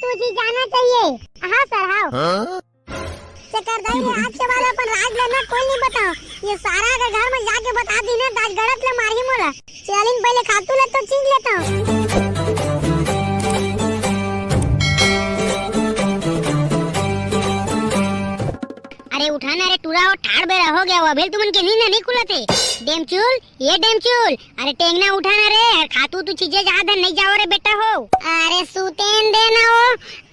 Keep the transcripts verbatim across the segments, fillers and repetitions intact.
कुछ ही जाना चाहिए। हाँ सर, हाँ। हाँ? चक्कर दाई रे, आज के बाद अपन राज लेना कोई नहीं बताओ। ये सारा अगर घर में जाके बता दी ना, दाज गड़त ले मारही मोला। चलिन पहले खातू ले तो चीज लेता हूँ। अरे उठा ना रे टूरा, हो ठाड़ बेरा हो गया, वो अभी तुमन के नींद नहीं खुलत हे। डेमचुल, ये डेमचुल, अरे टेंगना उठा ना रे, खातू तू चीजे जा दे, नहीं जाओ रे बेटा हो। अरे सुतेन दे ना हो,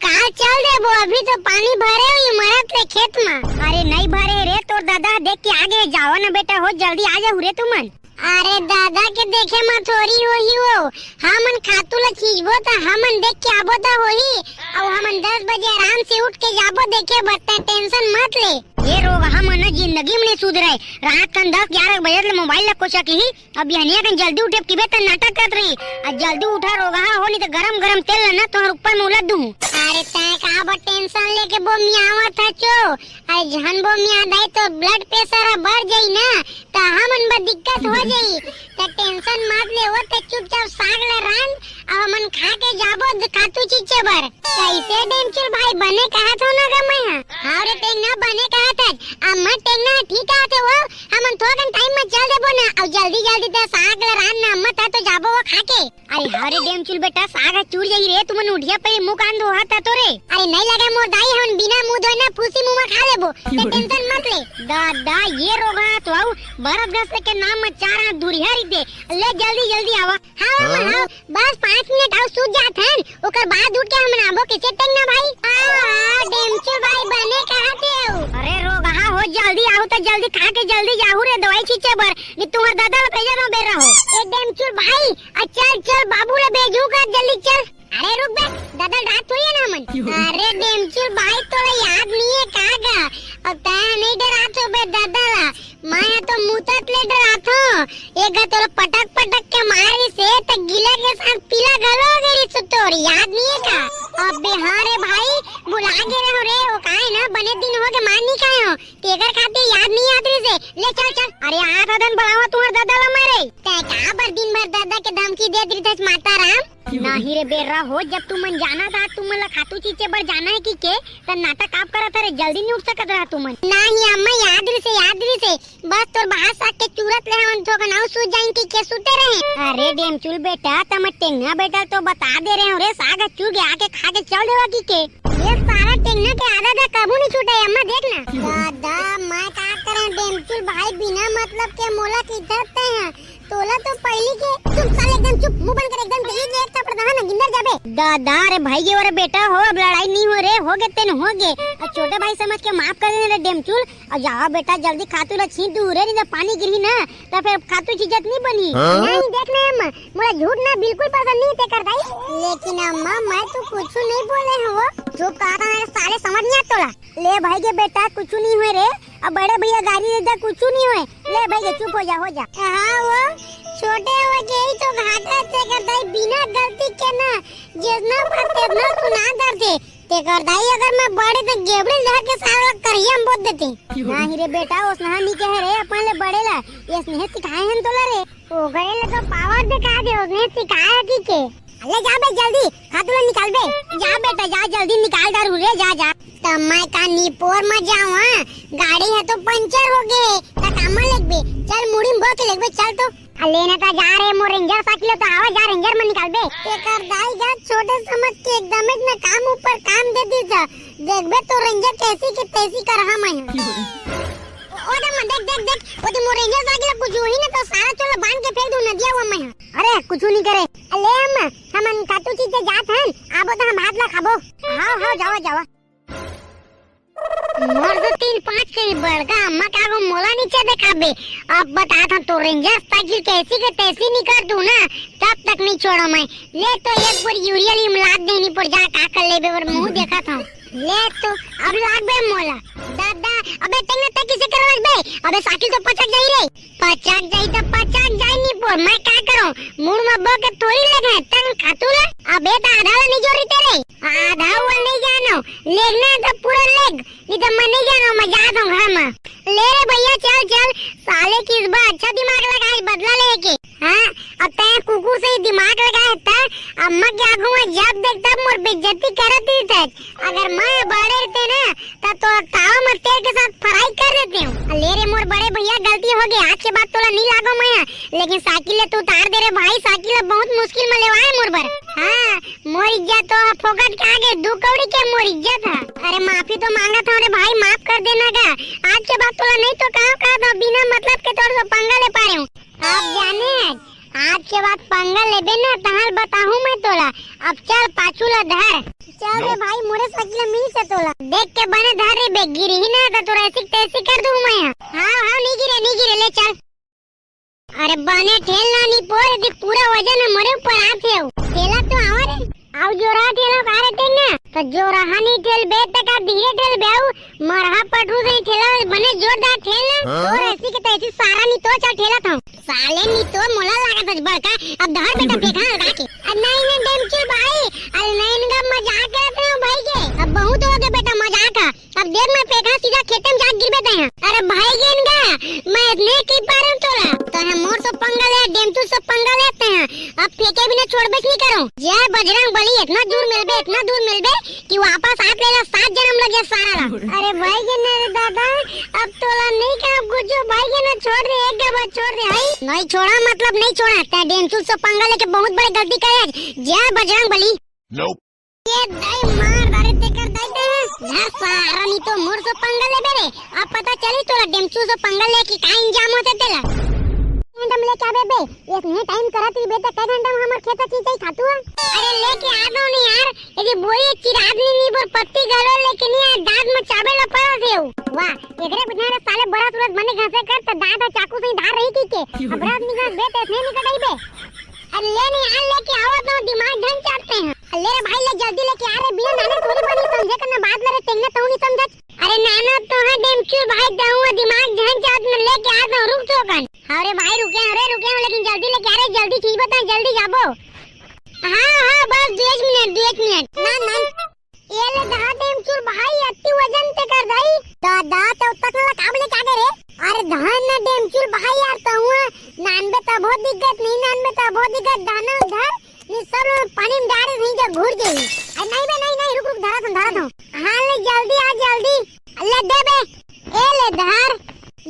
काल चल देबो, अभी तो पानी भरे हुई मरत ले खेत में। अरे नहीं भरे रे, तोर दादा देख के आगे जाओ ना बेटा हो, जल्दी आ जाओ रे तुमन। अरे दादा के देखे में थोड़ी होही वो, हमन खातू ला खींचबो त हमन देख के आबो त होही, अउ हमन दस बजे आराम से उठ के जाबो देखे बर, तैं टेंशन मत ले। ये रोगहा मन जिंदगी में नहीं सुधरे, रात कन दस ग्यारह बजे ले मोबाइल ला कोचा की, अब बिहनिया कन जल्दी उठे किबे त नाटक करत रही। आ जल्दी उठा रोगहा हो, नहीं त गरम गरम तेल ला ना तोहर ऊपर में उलट दूँ। अरे तैं का बर टेंशन लेके बोमियावत हचो? अरे झन बोमिया दाई तो ब्लड प्रेशर ह बढ़ जाई ना, त हमन बर दिक्कत हो जाई। त टेंशन मत ले, वो त चुपचाप साग ला रांध, अब हमन खा के जाबो द-, खातू चीचे बर। कैसे डेमचुल भाई, बने कहत हो ना गा मैं ह? हाँ रे टेंगना, बने कहत हच। अम्मा टेंगना ठीक कहत हे वो, हमन थोकन टाइम में चल देबो ना, अउ जल्दी जल्दी ते साग ला रांध ना अम्मा, त तो जाबो वो खा के। अरे हाँ रे डेमचुल बेटा, साग ह चूर जाही रे, तुमन उठिया पहले मुंह कान धोहा था तो रे। अरे नहीं लगे मोर दाई, हमन बिना मुंह धोए ना फूसी मुंह में खा लेबो, ते टेंशन मत ले। दादा ये रोगहा तो आऊ, बर्फ घसे के नाम में चार हाथ दूरिहा रहिथे। ले जल्दी जल्दी आवा। हाँ मामा, हाँ? हाँ, बस पाँच मिनट अउ सूत जात हन, ओकर बाद उठ के हमन आबो, कैसे टेंगना भाई? हाँ, हाँ, डेमचुल भाई बने कहत हे। अरे रोगहा हो, जल्दी आहू त जल्दी खा के जल्दी जाहू रे दवाई छींचे बर, नहीं तुंहर दादा ला भेजे रहो बेरा हो। ए डेमचुल भाई, आ चल चल बाबू ला भेजू का, जल्दी चल। अरे रुक बे, दादा डरात होही ना हमन। अरे डेमचुल भाई तोला याद नहीं है का गा? अब तैं नहीं डरात हो बे दादा ला, मैं ह तो मुतत ले डराथों। एक गा तोला पटक पटक के मारिस हे, त गीला के साथ पीला घलो हो गे रिहिस तोर, याद नहीं है का? अबे हाँ रे भाई, भुला गे रहो रे, वो काहे ना बने दिन हो गे मार नहीं खाए हो, तेकर खातिर याद नहीं आत रिहिस हे। ले चल चल। अरे आत हदन बलावा तुंहर दादा ला मैं रे। तैं का बर दिन भर दादा के धमकी देत रिहिस माता राम? नहीं रे बेर्रा हो, जब तुमन जानत हा तुमन ला खातू चीचे बर जाना है कि के, त नाटक आप करत हरे, जल्दी नहीं उठ सकत रहा तुमन। नहीं अम्मा, याद रिहिस हे, याद रिहिस हे, बस तोर बाहर साग के चूरत ले हमन थोकन अउ सूत जाइन कि के सुते रहे। अरे डेमचुल बेटा, त मैं टेंगना बेटा तो बता दे रहे हो रे, साग चूर के आके खा के चल देवा कि के। ये सारा टेंगना के आदत ह कभू नहीं छूटे अम्मा, देख ना। दादा, मैं का करें डेमचुल भाई, बिना मतलब के मोला किथत तैं ह। तोला तो पहिली के, चुप साले, एकदम चुप, मुंह बंद कर, एकदम दे दे एक थप्पड़, दहा ना गिंदर जाबे। दादा, अरे भाई के वाला बेटा हो, अब लड़ाई नहीं हो रे, हो गे तेन हो गे। अब छोटे भाई समझ के माफ कर देना रे डेमचुल। अब जावा बेटा, जल्दी खातू ला छींच दूँ रे, नहीं त पानी गिरही ना, त फिर खातू चीजत नहीं बनी। हाँ? नहीं, देख ना अम्मा, मोला झूठ ना बिल्कुल पसंद नहीं तेकर दाई। लेकिन अम्मा, मैं तो कुछ नहीं बोले हूँ वो। चुप कहा था ना साले, समझ नहीं आता तोला। ले भाई के बेटा, कुछ नहीं हुए रे, अब बड़े भैया गारी देता, कुछ नहीं हुए। ले भाई के चुप हो जा, हो जा। हाँ वो छोटे हो के ही तो घाटा तेकर दाई, बिना गलती के ना जितना बात तेतना सुना डरथे। तेकर दाई अगर मैं बड़े त गेबड़े ल धर के सारा करिया में बोत देते। नहीं रे बेटा, ओसनहा नहीं कहे रे, अपन ले बड़े ला ये स्नेह सिखाए हन तोला रे। ओकरे ले तो पावर दिखा दे, ओसने सिखाए कि के। ले जा बे जल्दी, खातू ला निकाल बे। जा बेटा जा, जल्दी निकाल डारू रे, जा जा। त मैं का निपोर में जाऊँ, हाँ? गाड़ी है तो पंचर हो गए, त कामा लेगबे? चल मुड़ी में बोके लेगबे, चल तो। आ लेना त जा रे, मोर रेंजर साइकिल तो आवा, जा रेंजर में निकाल बे। एकर दाई गा छोटे समझ के एकदम एक ना काम ऊपर काम दे दी था। देखबे तो रेंजर कैसी के तैसी कर हम हैं। ओ दे मन देख, देख, देख, ओ दे मोर रेंजर साइकिल कुछ हुई ना तो सारा चोला बांध के फेंक दूं नदिया हुआ मैं। अरे कुछ नहीं करे। ले हम, हमन खातू चीज से जात हन, आबो तो हम भात ला खाबो। हाँ, हाँ, जावा, जावा। मोर तो तीन पाँच के ही बड़का अम्मा का गो मोला नीचे देखाबे। अब बता था तो रेंजर साइकिल कैसी के तैसी निकाल दूं ना, तब तक नहीं छोड़ो मैं। ले तो एक बार यूरिया लीम लाद देनी पर जा का कर लेबे और मुंह देखा था। ले तो अब लाग बे मोला। दादा, अबे टेंगना ते किसे कर बे? अबे साइकिल तो पचक जाई रे। पचक जाई तो पचक जाई नी पर मैं का करो? मुड़ में बो के थोड़ी लगे तन खातू ला। अबे तो आधा ला नहीं जोरी तेरे। आधा वो नहीं जानो। लेगना तो पूरा लेग। नहीं तो मैं नहीं जानो, मैं जाता हूँ घर में। ले रे भैया, चल, चल। साले की इस बार अच्छा दिमाग लगा, आज बदला लेके। हाँ, अब तैं कुकुर से ही दिमाग लगाए त अम्मा के आगू में जब देख तब मोर बेइज्जती करत ही थे। अगर मैं बड़े रहते ना, त तो तावा में तेल के साथ फ्राई कर देते हूँ। ले रे मोर बड़े भैया, गलती हो गई, आज के बाद तोला नहीं लागो मैं, लेकिन साइकिल ले तू उतार दे रे भाई, साइकिल ले बहुत मुश्किल में लेवाए मोर बर। हाँ, मोर इज्जत तो ह फोकट के आगे दू कौड़ी के मोर इज्जत ह। अरे माफी तो मांगत हूँ रे भाई, माफ कर देना गा। आज के बाद तोला नहीं तो कहा कहा था, बिना मतलब के तोर से पंगा ले पा रहे हूँ। आप जाने आज, आज के बाद पंगा लेबे ना, तहार बताहूँ मैं तोला। अब चल पाछू ला धर। चल रे भाई, मोरे साइकिल मिल से तोला। देख के बने धर रे बे, गिरही ना त तोर ऐसी तैसी कर दूँ मैं। हाँ हाँ, नहीं गिरे, नहीं गिरे, ले चल। अरे बने ठेल ना नी पोर, यदि पूरा वजन ह मोरे ऊपर आत हे। ठेला तो आवा रे, आउ जोरा ठेला का रे टेंगा। तो जोरा हा नी ठेल बे, तका धीरे ठेल बे, आउ मरहा पटरू से ठेला बने जोरदार ठेल ना। हाँ? तोर ऐसी के तैसी सारा नी तो चल ठेला था। साले नी तो मोला लागत है बड़का, अब धर बेटा फेंका लगा के। अब नहीं ना डेमचू भाई, अरे नहीं ना मजाक करते हो भाई के, अब बहुत हो गया बेटा मजाक है। अब देख मैं फेंका सीधा खेते में जाके गिरबे तैं। अरे भाई गेन गा, मैं इतने की पार हूँ तोला। तो हम मोर से पंगा ले, डेमचू से पंगा लेते हैं। अब फेंके बिना छोड़बे नहीं करो। जय बजरंग बली, इतना दूर मिलबे, इतना दूर मिलबे कि वापस आत लेला सात जन्म लगे सारा ला। अरे भाई गेन रे दादा, अब तोला नहीं कहा कुछ, भाई गेन छोड़ दे, एक गबा छोड़ दे, हाय। नहीं छोड़ा मतलब नहीं छोड़ा, तैं डेमचू से पंगा लेके बहुत बड़ी गलती करे आज। जय बजरंग बली। ये दाई मार डारे तेकर दाई ते। जा सारा नी तो मोर से पंगा लेबे रे। अब पता चली तोला डेमचू से पंगा लेके का इंजाम होते तेला। डंडम लेके आबे बे। इसने टाइम करत रही बे, ते कै डंडम हमर खेत की जाई खातू। अरे लेके आ दो नहीं यार। यदि बोरी चिराद नी नी बोर पत्ती गलो लेके नहीं आए, दांत में चाबे ला पड़ा देऊ। वाह, एकरे बिना रे साले बड़ा सूरत बने घासे कर, त दांत ह चाकू से ही धार रही की के। अब रात निकाल बे, ते इसने नहीं कटाई बे। अरे ले नहीं यार, लेके आओ तो दिमाग ढंग चाटते हैं। अरे ले रे भाई, ले जल्दी लेके आ रे, बिना नाने थोड़ी बनी समझे करना बात मेरे टेंगना तो नहीं समझत। अरे नाना तो है डेमचू भाई, दहुआ दिमाग ढंग चाट में लेके आ तो रुक तो कन। अरे भाई रुके, अरे रुके, लेकिन जल्दी लेके आ रे, जल्दी चीज बता, जल्दी जाबो। हाँ हाँ, बस दो एक मिनट, दो एक मिनट। ना ना, ये ले दहा डेमचुल भाई, अति वजन ते कर दई। दा, दा, ते उत्तक नला काबले क्या करे? अरे धान ना डेमचुल भाई यार, तहुआ नानबे तभो दिक्कत, नहीं नानबे तभो दिक्कत, दाना उधर, नहीं सब लोग पानी में डाले नहीं जब घुर जाई। अरे नहीं बे, नहीं, नहीं, रुक, रुक, धरा था, धरा था। हाँ ले जल्दी आ, जल्दी। ले दे बे। ए ले धर।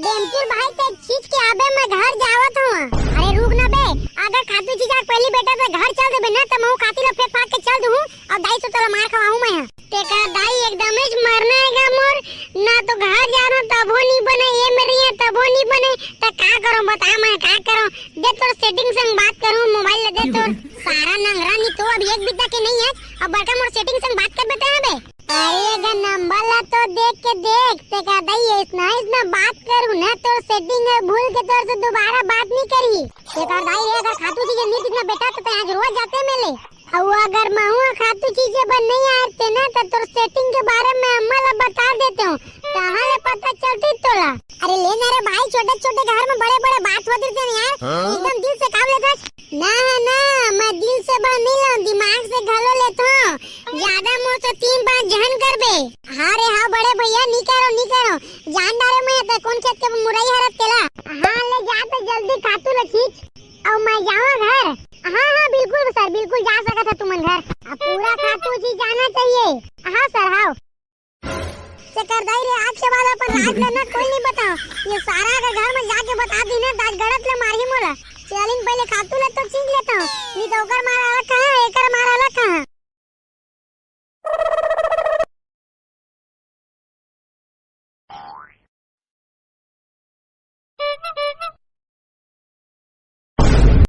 डेमचुल भाई ते खींच के आबे, मैं घर जावत हूँ। अरे रुक ना बे, अगर खातू चीज आग पहली बेटा ते घर चल देबे ना, त मैं खाती लो फेंक फाक के चल दूँ और दाई से तोला मार खवाऊँ मैं। तेकर दाई एकदम ही मरना है गा मोर, ना तो घर जाना तबो नहीं बने, ये मेरी है तबो नहीं बने, त का करो बता मैं का करो? दे तोर सेटिंग संग बात करूँ, मोबाइल ले दे तोर। सारा नंगरा नहीं तो अब एक बित्ता के नहीं है, अब बड़का मोर सेटिंग संग बात कर बेटा है बे। अरे अगर नंबर ला तो देख के देख, ते का दई इतना, इतना बात करू ना, तोर सेटिंग है भूल के तोर से दोबारा बात नहीं करी। ते का दई रे, अगर खातू चीज नहीं दिखना बेटा, तो ते आज रोज जाते मिले। और अगर महू खातू चीजें बन नहीं आते ना, तो तोर सेटिंग के बारे में अम्मा ला बता देते हूँ, कहाँ ले पता चलती तोला। अरे ले ना रे भाई, छोटे छोटे घर में बड़े बड़े बात होती रहते हैं यार, हाँ? एकदम दिल से काम लेता। ना ना, मैं दिल से बात नहीं लाऊं, दिमाग से घलो लेता हूँ। ज्यादा मोर से तीन बार जहन करबे। हाँ रे हाँ बड़े भैया, नी करो, नी करो। जान डारे मैं ते कौन खेत के मुरई हरत केला। हाँ ले जा तो जल्दी खातू ल खींच। और मैं जावा घर। हाँ हाँ बिल्कुल सर, बिल्कुल जा सकत है तुमन घर। अब पूरा खातू जी जाना चाहिए। हाँ सर हाँ। चकरदाई रे, आज के बाद अपन राज करना कोई नहीं बताओ। ये सारा अगर घर में जाके बता दी ना, तो आज गड़त ले मारही मोला। चलिन पहले खातू ले तो छींच लेता हूँ, नहीं तो ओकर मार अलग कहाँ, एकर मार अलग कहाँ।